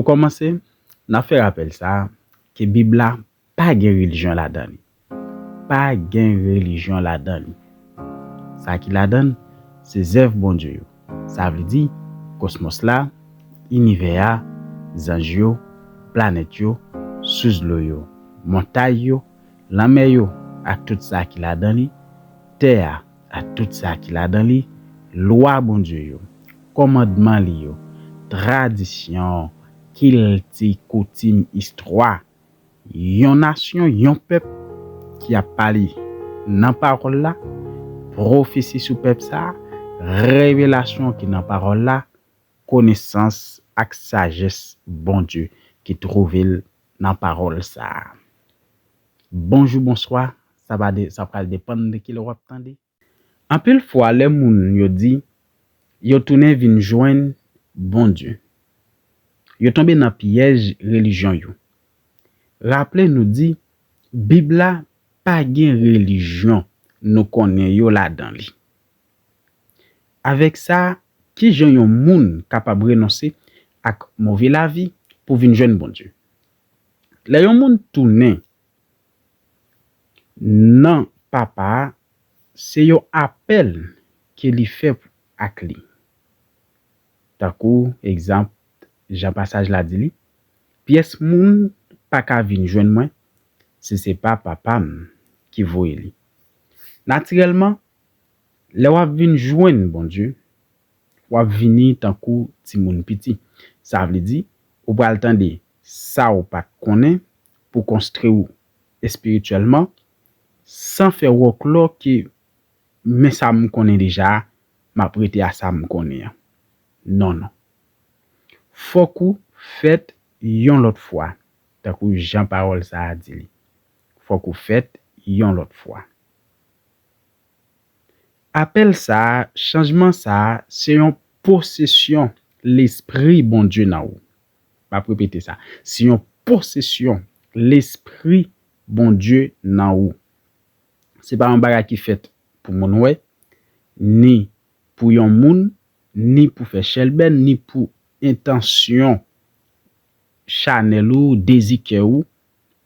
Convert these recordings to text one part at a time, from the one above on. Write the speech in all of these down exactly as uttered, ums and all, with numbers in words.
kòmanse, n ap fè rapèl sa a, ke Bib la pa gen relijyon ladan li. Pa gen relijyon ladan li. Sa ki ladan l, se zèv Bondye yo. Sa vle di, kosmos la, inivè a, zanj yo, planèt yo, sous dlo yo, montay yo, lanmè yo, ak tout sa ki ladan li, tè a, ak tout sa ki ladan li, lwa Bondye yo, kòmandman li yo, tradisyon, kilti, koutim, istwa, yon nasyon, yon pèp ki ap pale nan pawòl la, pwofesi sou pèp sa a, revelasyon ki nan pawòl la, konesans ak sajès Bondye ki twouve l nan pawòl sa a. Bonjou, bonswa, sa va de, sa pral depann de kilè w ap tande. Anpil fwa, lè moun yo di yo tounen vin jwenn Bondye, yo tonbe nan pyèj relijyon yo. Raple nou di, Bib la pa gen relijyon nou konnen yo ladan li. Avèk sa, ki jan yon moun kapab renonse ak move lavi pou vin jwenn Bondye? Lè yon moun tounen nan Papa a, se yon apèl ke li fè ak li. Tankou, egzanp, jan pasaj la di li, pyès moun pa ka vin jwenn mwen si se pa Papa m ki voye li. Natirèlman, lè w ap vin jwenn Bondye, w ap vini tankou timoun piti. Sa vle di, ou pral tande sa w pa t konnen pou konstwi w espirityèlman, san fè wòklò ke men sa m konnen deja a, m ap rete a sa m konnen an. Non, non. Fòk ou fèt yon lòt fwa, tankou jan pawòl sa a di li. Fòk ou fèt yon lòt fwa. Apèl sa a, chanjman sa a, se yon posesyon Lespri Bondye nan ou. M ap repete sa. Se yon posesyon Lespri Bondye nan ou. Se pa yon bagay ki fèt pou moun wè, ni pou yon moun, ni pou fè chèlbèn, ni pou entansyon chanèl ou, dezi kè ou,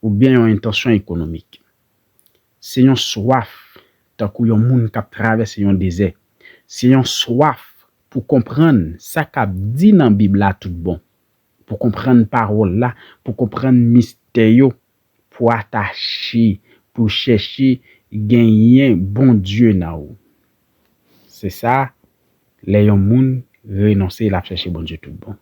oubyen yon entansyon ekonomik. Se yon swaf, tankou yon moun k ap travèse yon dezè. Se yon swaf pou konprann sa k ap di nan Bib la tout bon, pou konprann pawòl la, pou konprann mistè yo, pou atache, pou chèche genyen Bondye nan ou. Se sa, lè yon moun renonse, l ap chèche Bondye tout bon.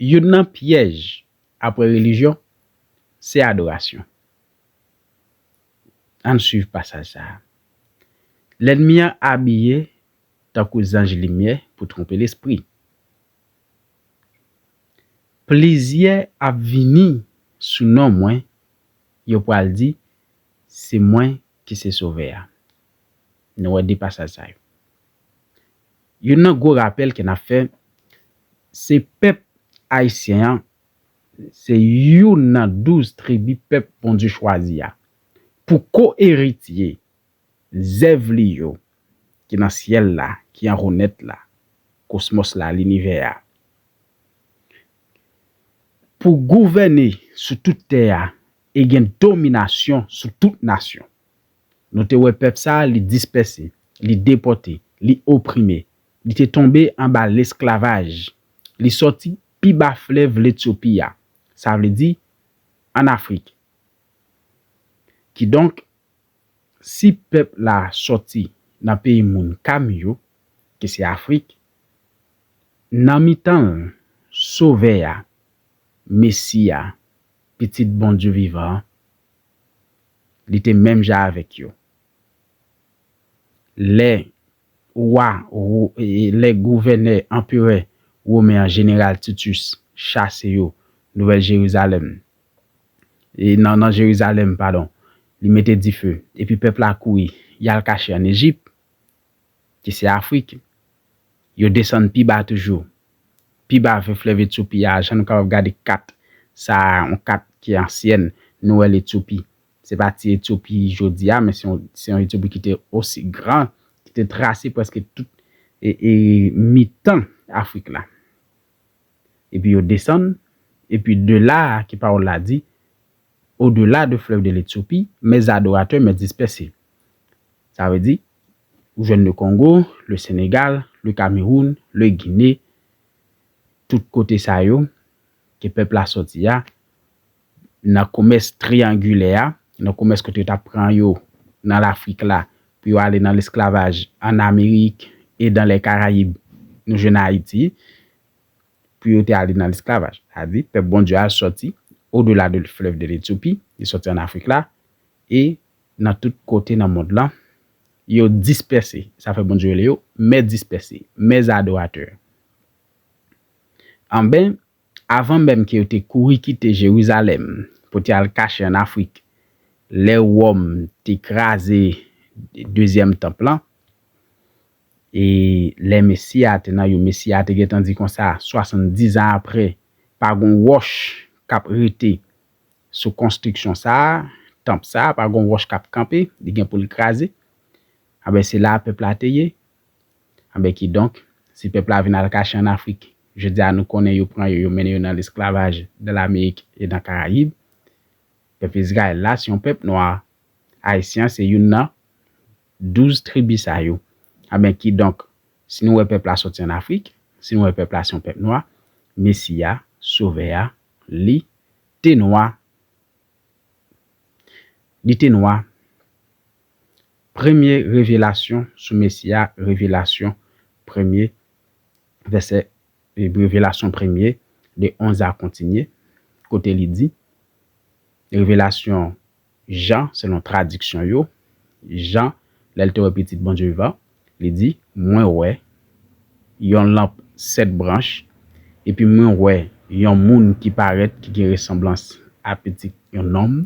Youn nan pyèj apre relijyon, se adorasyon. Ann swiv pasaj sa a. Lènmi an abiye tankou zanj limyè pou twonpe lespri. Plizyè ap vini sou non mwen, yo pral di, se mwen ki se Sovè a. Nou wè de pasaj sa yo. Youn nan gwo rapèl ke n ap fè, se pèp ayisyen an, se youn nan douz tribi pèp Bondye chwazi a, pou ko-eritye zèv li yo ki nan syèl la, ki anwo nèt la, kosmos la, linivè a. Pou gouvène sou tout tè a e gen dominasyon sou tout nasyon. Nou te wè pèp sa a, li dispèse, li depòte, li oprime, li te tonbe anba lesklavaj, li sòti pi ba flèv Letyopi a, sa vle di, ann Afrik. Kidonk, si pèp la sòti nan peyi moun Kam yo, ki se Afrik, nan mitan l, Sovè a, Mesi a, Pitit Bondye vivan an, li te menm jan avèk yo. Lè wa, wo-, e, lè gouvènè, anperè women an, jeneral Titus, chase yo Nouvèl Jerizalèm, e nan, nan Jerizalèm, padon, li mete dife, epi pèp la kouri, y al kache ann Ejip, ki se Afrik. Yo desann pi ba toujou, pi ba vè flèv Etyopi a, jan nou kapab gade kat sa a, yon kat ki ansyen, nou wè Letyopi. Se pa ti Etyopi jodi a, men se yon, se yon Etyopi ki te osi gran, ki te trase prèske tout e, e mitan Afrik la. Epi yo desann, epi de la, ke pawòl la di, au-delà de fleuve de l'Éthiopie, mes adorateurs, mes dispersés. Sa vle di, ou jwenn le Congo, le Sénégal, le Cameroun, le Guinée, tout kote sa yo, ke pèp la sòti a, nan komès triyangilè a, nan komès kote yo t ap pran yo nan Lafrik la, pou yo ale nan lesklavaj an Amerik e dans les Caraïbes, nou jwenn Ayiti, pou yo te ale nan lesklavaj. Sa di, pèp Bondye a sòti au-delà de fleuve de l'Éthiopie, li sòti an Afrik la, e nan tout kote nan mond lan, yo dispèse. Sa fè Bondye rele yo mes dispersés, mes adorateurs. Anben, avan menm ke yo te kouri kite Jerizalèm pou te al kache an Afrik, lè Wòm te kraze dezyèm tanp lan, e lè Mesi a te nan yo, Mesi a te gentan di konsa, swasanndizan apre, pa gon wòch k ap rete sou konstriksyon sa a, tanp sa a, pa gon wòch k ap kanpe, li gen pou l kraze. Anben, se la pèp la te ye. Anben, kidonk, si pèp la vin al kache an Afrik, jodi a nou konnen yo pran yo, yo mennen yo nan lesklavaj dan Lamerik e dan Karayib. Pèp Izrayèl la, se yon pèp nwa. Ayisyen an se youn nan douz tribi sa yo. Anben, kidonk, si nou wè pèp la sòti an Afrik, si nou wè pèp la se yon pèp nwa, Mesi a, Sovè a, li te nwa. Li te nwa. Premye revelasyon sou Mesi a, Revelasyon premye, vèsè, Revelasyon premye, de onz a kontinye, kote li di, Revelasyon Jan, selon tradiksyon yo, Jan, lè l te wè Pitit Bondye vivan, li di, mwen wè yon lanp sèt branch, epi mwen wè yon moun ki parèt ki gen resanblans a pitit yon nonm,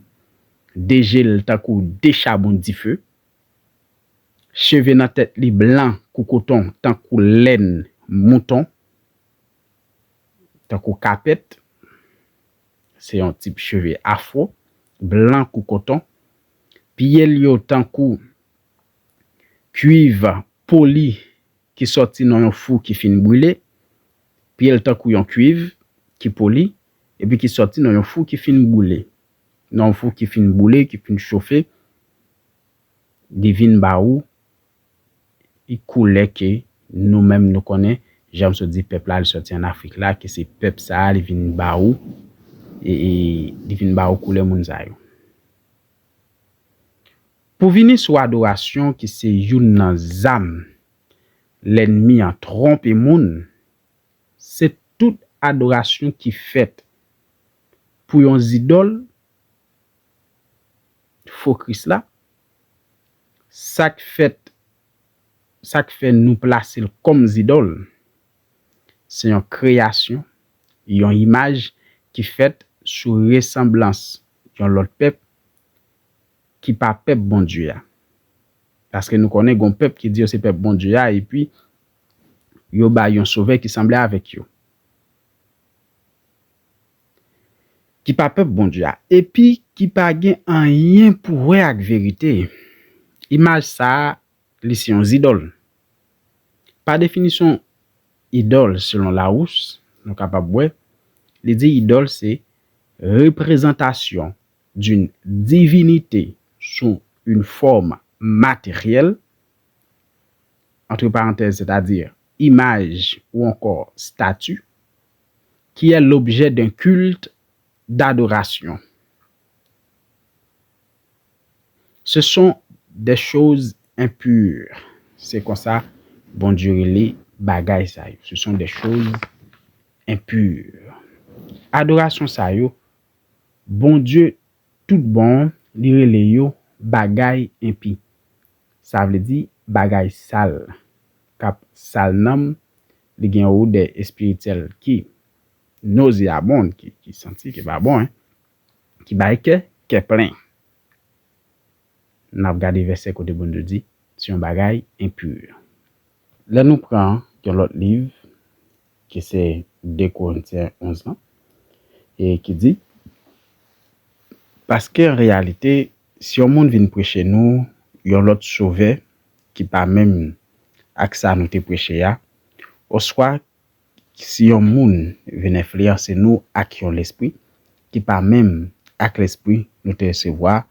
de je l tankou de chabon dife, cheve nan tèt li blan kou koton, tankou lèn mouton, tankou kapèt, se yon tip cheve afwo, blan kou koton, pye l yo tankou kwiv poli ki sòti nan yon fou ki fin brile, pye l tankou yon kwiv ki poli, epi ki sòti nan yon fou ki fin boule, nan yon fou ki fin boule, ki fin chofe, li vin ba ou, e koulè ke nou menm nou konnen, jan m sot di pèp la, li sòti an Afrik la, ke se pèp sa a, li vin ba ou, e, e li vin ba ou koulè moun sa yo. Pou vini sou adorasyon ki se youn nan zam lènmi an twonpe moun, se tout adorasyon ki fèt pou yon zidòl, fo Kris la, sa k fèt, sa k fè nou plase l kòm zidòl, se yon kreyasyon, yon imaj ki fèt sou resanblans yon lòt pèp ki pa pèp Bondye a. Paske nou konnen gon pèp ki di yo se pèp Bondye a, epi yo bay yon sovè ki sanble avèk yo. Ki pa pèp Bondye a, epi ki pa gen anyen pou wè ak verite. Imaj sa a, li se yon zidòl. Pa definisyon, idòl, selon Larousse, nou kapab wè, li di idòl se reprezantasyon d'une divinité sous une forme matérielle, entre parenthèses, c'est-à-dire image ou encore statue, qui est l'objet d'un culte d'adoration. Ce sont des choses impures. Se konsa Bondye rele bagay sa yo. Ce sont des choses impures. Adorasyon sa yo, Bondye tout bon, li rele yo bagay enpi. Sa vle di bagay sal, k ap sal nanm, li gen yon odè espirityèl ki nozeyabon, ki, ki santi ki pa bon, en, ki bay kè, kè plen. N ap gade vèsè kote Bondye di, se yon bagay enpi. Lè nou pran yon lòt liv, ki se de Korentyen onz lan, e ki di, paske an reyalite, si yon moun vin preche nou yon lòt sovè ki pa menm ak sa nou te preche a, oswa si yon moun vin enfliyanse nou ak yon lespri ki pa menm ak lespri nou te resevwa,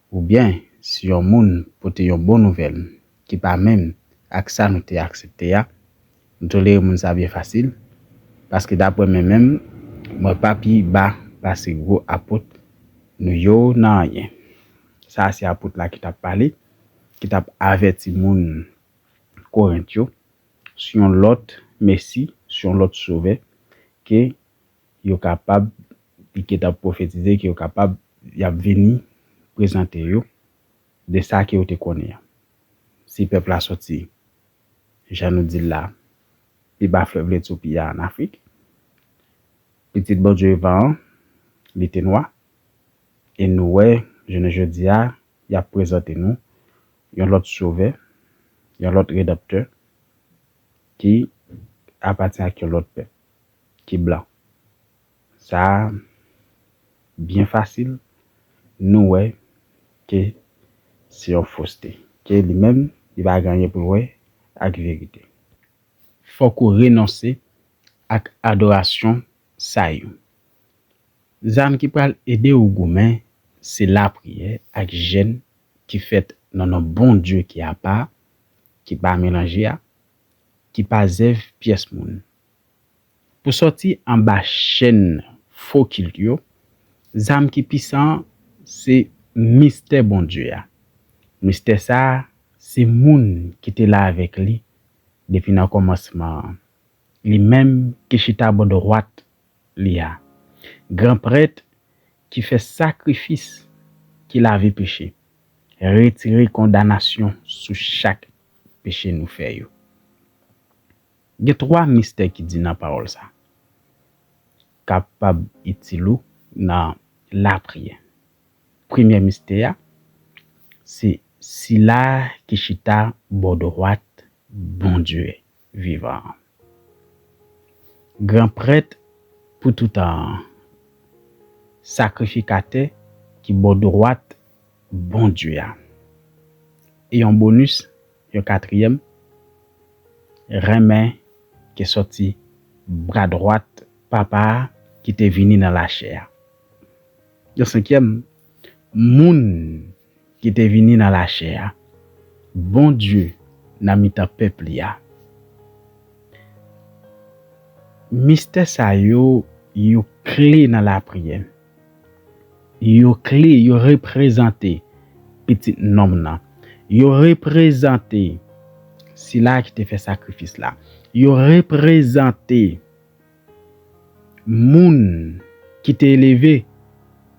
oubyen si yon moun pote yon bon nouvèl ki pa menm ak sa nou te aksepte a, nou tolere moun sa byen fasil, paske dapre mwen menm, mwen pa pi ba pase gwo apot nou yo nan anyen. Sa a se apot la ki t ap pale, ki t ap avèti moun Korent yo sou yon lòt Mesi, sou yon lòt Sovè, ke yo kapab, li ki t ap pwofetize ke yo kapab, y ap vini prezante yo de sa ke yo te konnen an. Si pèp la soti, jan nou di l la, pi ba flèv Letyopi a ann Afrik, pitit Bondye vivan an, li te nwa, e nou wè, jounen jodi a, y ap prezante nou yon lòt Sovè, yon lòt Redanptè, ki apatyen ak yon lòt pèp, ki blan. Sa a byen fasil, nou wè ke se yon foste, ke li menm, li pa gen anyen pou l wè ak verite. Fòk ou renonse ak adorasyon sa yo. Zam ki pral ede w goumen se lapriyè ak jèn ki fèt nan non Bondye ki apa, ki pa melanje a, ki pa zèv pyès moun. Pou sòti anba chèn fo kilt yo, zam ki pisan an se mistè Bondye a. Mistè sa a se moun ki te la avèk li depi nan kòmansman an. Li menm ki chita bò dwat li a. Gran prèt ki fè sakrifis ki lave peche, retire kondanasyon sou chak peche nou fè yo. Gen twa mistè ki di nan pawòl sa kapab itil ou nan lapriyè. Premyè mistè a, se sila ki chita bò dwat Bondye vivan an. Gran prèt pou toutan an, sakrifikatè ki bò dwat Bondye a. E yon bonis, yon katriyèm, renmen ki sòti bra dwat Papa a ki te vini nan lachè a. Yon senkyèm, moun ki te vini nan lachè a, Bondye nan mitan pèp li a. Mistè sa yo, yo kle nan lapriyè. Yo kle, yo reprezante Pitit nonm nan. Yo reprezante sila ki te fè sakrifis la. Yo reprezante moun ki te eleve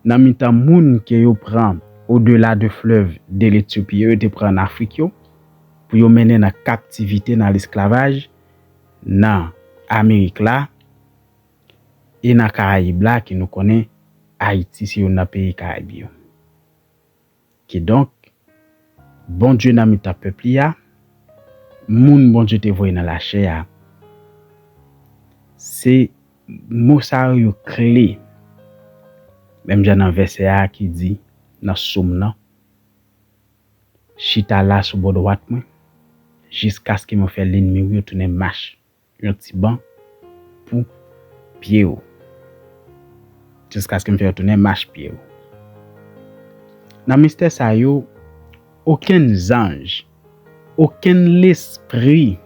nan mitan moun ke yo pran odela de flèv de Letyopi yo, yo te pran ann Afrik yo, pou yo mennen nan kaptivite, nan lesklavaj, nan Amerik la, e nan Karayib la, ke nou konnen Ayiti se youn nan peyi Karayib yo. Kidonk, Bondye nan mitan pèp li a, moun Bondye te voye nan lachè a, se mo sa yo, yo kle. Menm jan nan vèsè a ki di nan Sòm nan, chita la sou bò dwat mwen, jiskaske mwen fè lènmi w yo tounen mach, yon ti ban pou pye w, jiskaske m fè yo tounen mach pye w. Nan mistè sa yo, okenn zanj, okenn lespri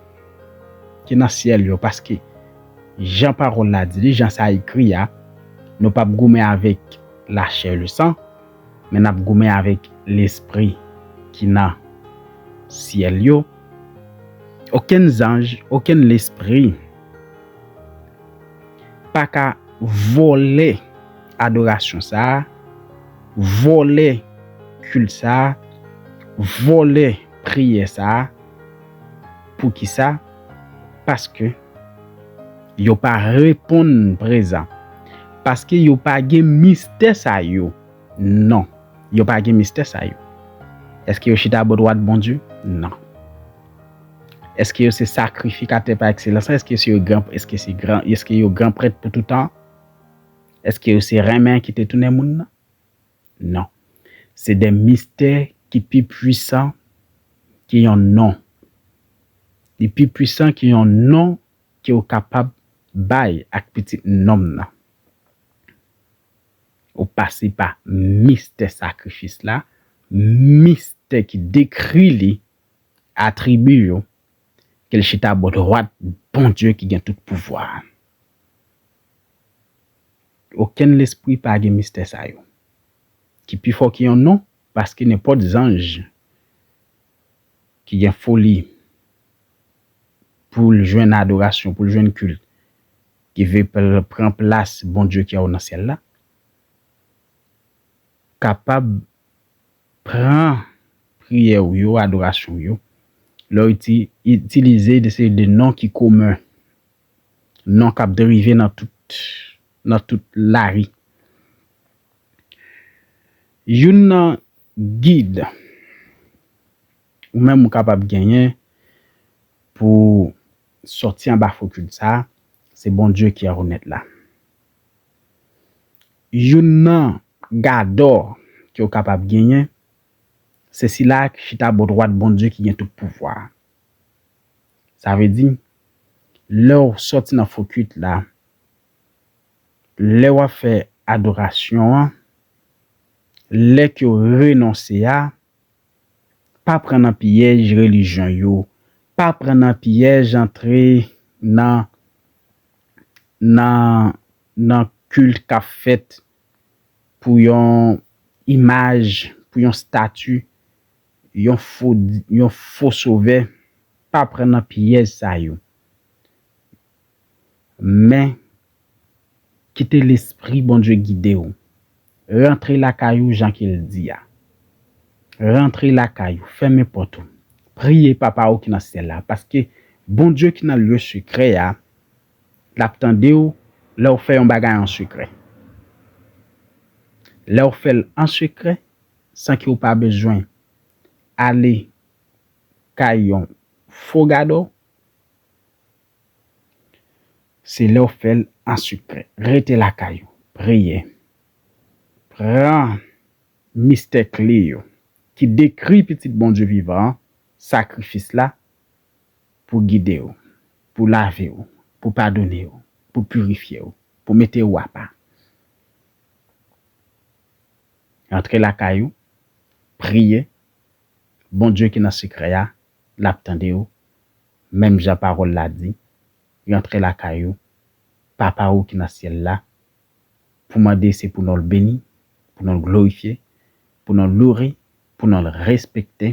ki nan syèl yo, paske jan pawòl la di li, jan sa ekri a, nou p ap goumen avèk lachè e le san, men n ap goumen avèk lespri ki nan syèl yo. Okenn zanj, okenn lespri pa ka vòlè adorasyon sa a, vòlè kilt sa a, vòlè priyè sa a. Poukisa? Paske yo pa reponn prezan. Paske yo pa gen mistè sa yo. Non. Yo pa gen mistè sa yo. Èske yo chita bò dwat Bondye? Non. Èske yo se sakrifikatè pa ekselans? Èske se yo gran, èske se gran, èske yo gran prèt pou toutan? Èske yo se renmen ki te tounen moun nan? Non. Se de mistè ki pi pwisan ke yon non. Li pi pwisan ke yon non ke w kapab bay ak pitit nonm nan. Ou pase pa mistè sakrifis la, mistè ki dekri li, atribi yo, ke l chita bò dwat Bondye ki gen tout pouvwa a. Okenn lespri pa gen mistè sa yo. Ki pi fò ke yon non, paske nenpòt zanj ki gen foli pou l jwenn adorasyon, pou l jwenn kilt, ki vle pl- pran plas Bondye ki anwo nan syèl la, kapab pran priyè w yo, adorasyon w yo, lè w iti- itilize de seri de non ki komen, non k ap derive nan tout, nan tout lari. Youn nan gid ou menm ou kapab genyen pou sòti anba fo kilt sa a, se Bondye ki anwo nèt la. Youn nan gadò ke w kapab genyen, se sila ki chita bò dwat Bondye ki gen tout pouvwa a. Sa vle di, lè w sòti nan fo kilt la, lè w ap fè adorasyon an, lè ke w renonse a, pa pran nan pyèj relijyon yo, pa pran nan pyèj antre nan, nan, nan kilt k ap fèt pou yon imaj, pou yon stati, yon fo, yon fo sovè, pa pran nan pyèj sa yo. Men, kite Lespri Bondye gide w. Rantre lakay ou jan ke l di a. Rantre lakay ou, fèmen pòt ou. Priye Papa ou ki nan syèl la, paske Bondye ki nan lye sekrè a, l ap tande w lè w fè yon bagay an sekrè. Lè w fè l an sekrè, san ke w pa bezwen ale kay yon fo gadò, se lè w fè l an sekrè. Rete lakay ou, priye. Pran mistè kle yo ki dekri Pitit Bondye vivan an, sakrifis la, pou gide w, pou lave w, pou padone w, pou pirifye w, pou mete w apa. Rantre lakay ou, priye, Bondye ki nan sekrè a, l ap tande w, menm jan pawòl la di, rantre lakay ou, Papa ou ki nan syèl la, pou mande se pou non l beni, pou non l glorifye, pou non l loure, pou non l respekte,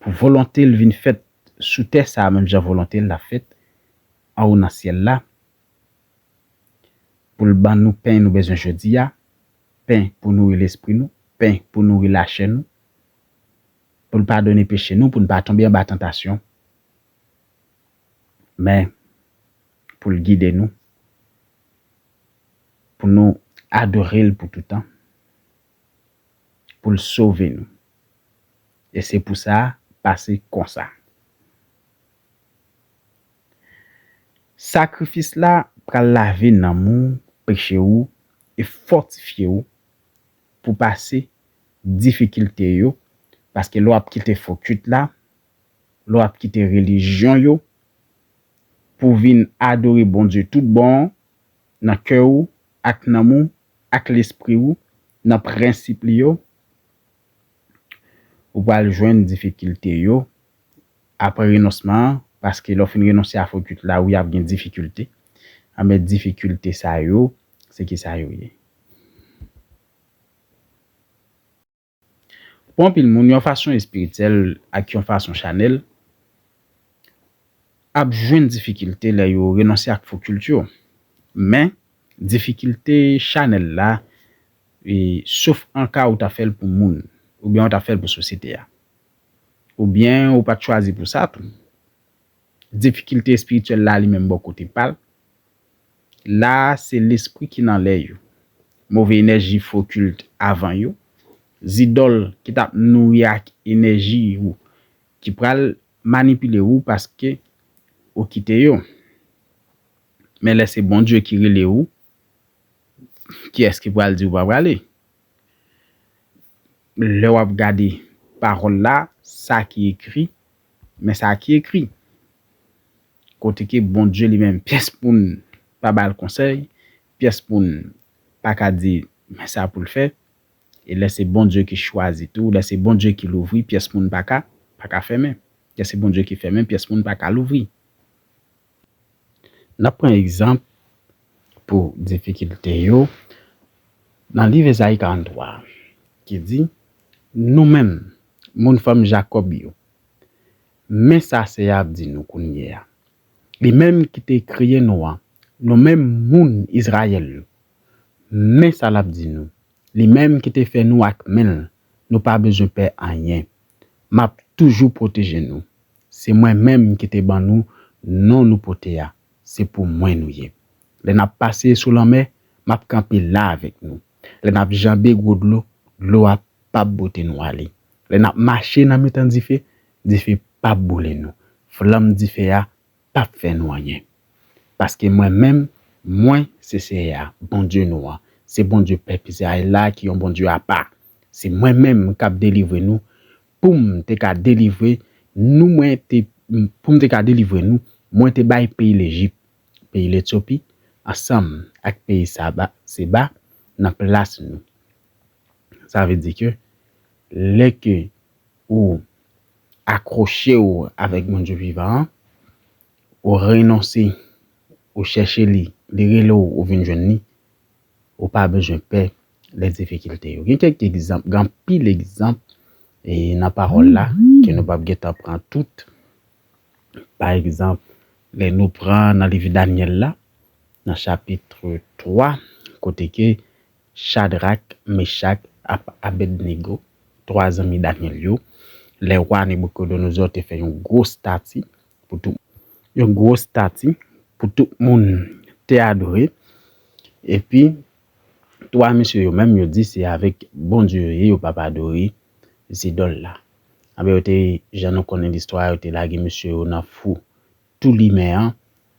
pou volonte l vin fèt sou tè sa a, menm jan volonte l ap fèt anwo nan syèl la, pou l ban nou pen nou bezwen jodi a, pen pou nouri lespri nou, pen pou nouri lachè nou, pou l padone peche nou, pou n pa tonbe anba tantasyon, men pou l gide nou, pou nou adore l pou toutan, pou l sove nou. E se pou sa, pase konsa. Sakrifis la pral lave nanm ou, peche ou, e fòtifye ou pou pase difikilte yo, paske lè w ap kite fo kilt la, lè w ap kite relijyon yo, pou vin adore Bondye tout bon, nan kè ou, ak nanm ou, ak lespri ou, nan prensip li yo, ou pral jwenn difikilte yo apre renonsman an, paske lè w fin renonse a fo kilt la, wi, ap gen difikilte. Anben, difikilte sa yo, se ki sa yo ye? Pou anpil moun, yon fason espirityèl ak yon fason chanèl ap jwenn difikilte lè yo renonse ak fo kilt yo. Men, difikilte chanèl la, e, sof an ka ou ta fè l pou moun, oubyen ou ta fè l pou sosyete a. Oubyen ou pa t chwazi pou sa tou. Difikilte espirityèl la li menm bò kote pa l. La a, se lespri ki nan lè yo. Move enèji fo kilt avan yo. Zidòl ki t ap nouri ak enèji ou, ki pral manipile ou paske ou kite yo. Men lè se Bondye ki rele ou, kiyès ki pral di ou pa prale? Lè w ap gade pawòl la, sa ki ekri, men sa ki ekri. kote ke Bondye li menm, pyès moun pa ba l konsèy, pyès moun pa ka di men sa pou l fè. E lè se Bondye ki chwazi tou, lè se Bondye ki louvri, pyès moun pa ka, pa ka fèmen. Lè se Bondye ki fèmen, pyès moun pa ka louvri. N ap pran egzanp pou difikilte yo nan liv Ezayi karanntwa, ki di, nou menm, moun fanm Jakòb yo, men sa Seyè a ap di nou kounye a. Li menm ki te kreye nou an, nou menm moun Izrayèl yo, men sa l ap di nou. Li menm ki te fè nou ak men l, nou pa bezwen pè anyen. M ap toujou pwoteje nou. Se mwen menm ki te ban nou non nou pote a. Se pou mwen nou ye. Lè n ap pase sou lanmè, m ap kanpe la avèk nou. Lè n ap janbe gwo dlo, dlo a p ap bwote nou ale. Lè n ap mache nan mitan dife, dife p ap boule nou. Flanm dife a p ap fè nou anyen. Paske mwen menm, mwen se Seyè a, Bondye nou an. Se Bondye pèp Izrayèl la ki yon Bondye apa. Se mwen menm k ap delivre nou. Pou m te ka delivre nou, mwen te, pou m te ka delivre nou, mwen te bay peyi Lejip, peyi Letyopi, ansanm ak peyi Saba, Seba, nan plas nou. Sa vle di ke lè ke ou akwoche w avèk Bondye vivan an, ou renonse, ou chèche li, li rele w, ou vin jwenn li, ou pa bezwen pè lè difikilte yo. Gen kèk egzanp, gen anpil egzanp e nan pawòl la ke nou p ap gentan pran tout. Pa egzanp, lè nou pran nan liv Danyèl la, nan chapit twa, kote ke Chadrak, Mechak, ak Abèdnego, twa zanmi Danyèl yo, lè wa Nabuchodonosor te fè yon gwo stati pou tout, yon gwo stati pou tout moun te adore. Epi, twa mesye yo menm, yo di se avèk Bondye yo ye, yo p ap adore zidòl la. Anben, yo te, jan nou konnen listwa, yo te lage mesye yo nan fou tou limen an,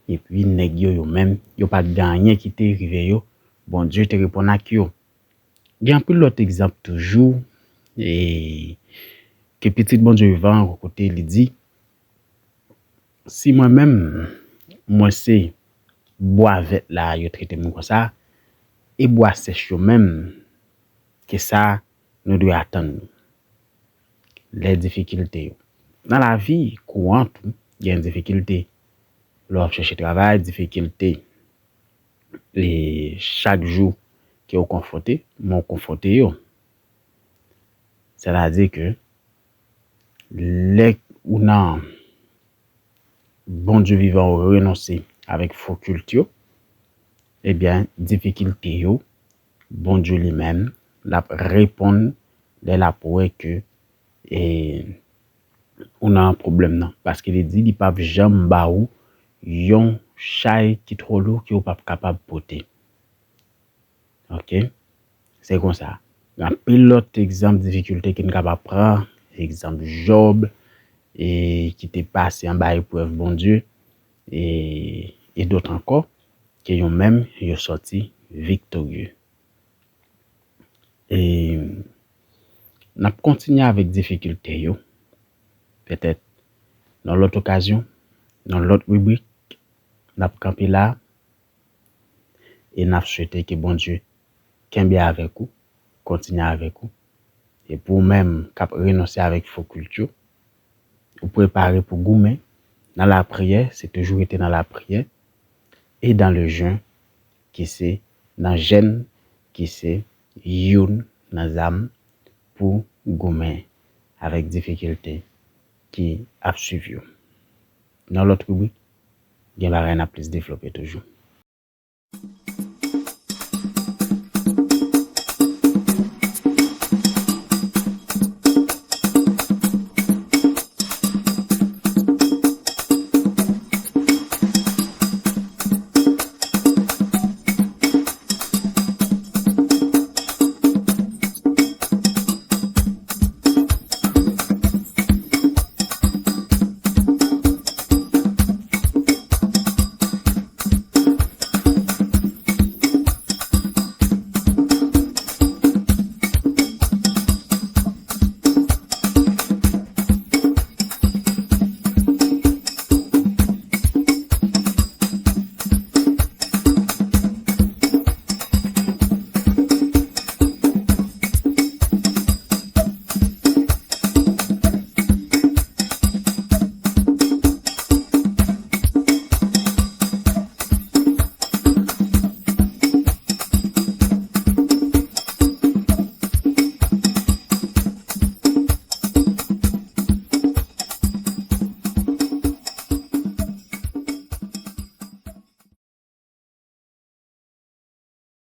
epi nèg yo, yo menm, yo pa t gen anyen ki te rive yo, Bondye te reponn ak yo. Gen anpil lòt egzanp toujou, e ke pitit Bondye vivan an, yon kote li di, si mwen menm, mwen se bwa vèt la, yo trete m konsa, e bwa sèch yo menm, ke sa nou dwe atann nou. Lè difikilte yo. Nan lavi kouran tou, gen difikilte. Lè w ap chèche travay, difikilte. E chak jou ke w konfwonte, men w konfwonte yo. Sètadi ke lè ou nan Bondye vivan, ou renonse avèk fo kilt yo, ebyen, difikilte yo, Bondye li menm, l ap reponn lè l ap wè ke, e, ou nan pwoblèm nan. Paske li di li p ap janm ba ou yon chay ki twò lou ke ou p ap kapab pote. Oke? Se konsa. Gen anpil lòt egzanp difikilte ke n kapab pran. Egzanp Jòb, e, ki te pase anba eprèv Bondye, e, e dòt ankò, ke yo menm, yo sòti viktorye. E n ap kontinye avèk difikilte yo. Petèt, nan lòt okazyon, nan lòt ribrik, n ap kanpe la, e n ap swete ke Bondye kenbe avèk ou, kontinye avèk ou. E pou ou menm k ap renonse avèk fo kilt yo, ou prepare pou goumen nan lapriyè, se toujou rete nan lapriyè, e dans le jeûne, ki se nan jèn, ki se youn nan zam pou goumen avèk difikilte ki ap swiv yo. Nan lòt ribrik, gen bagay n ap plis devlope toujou.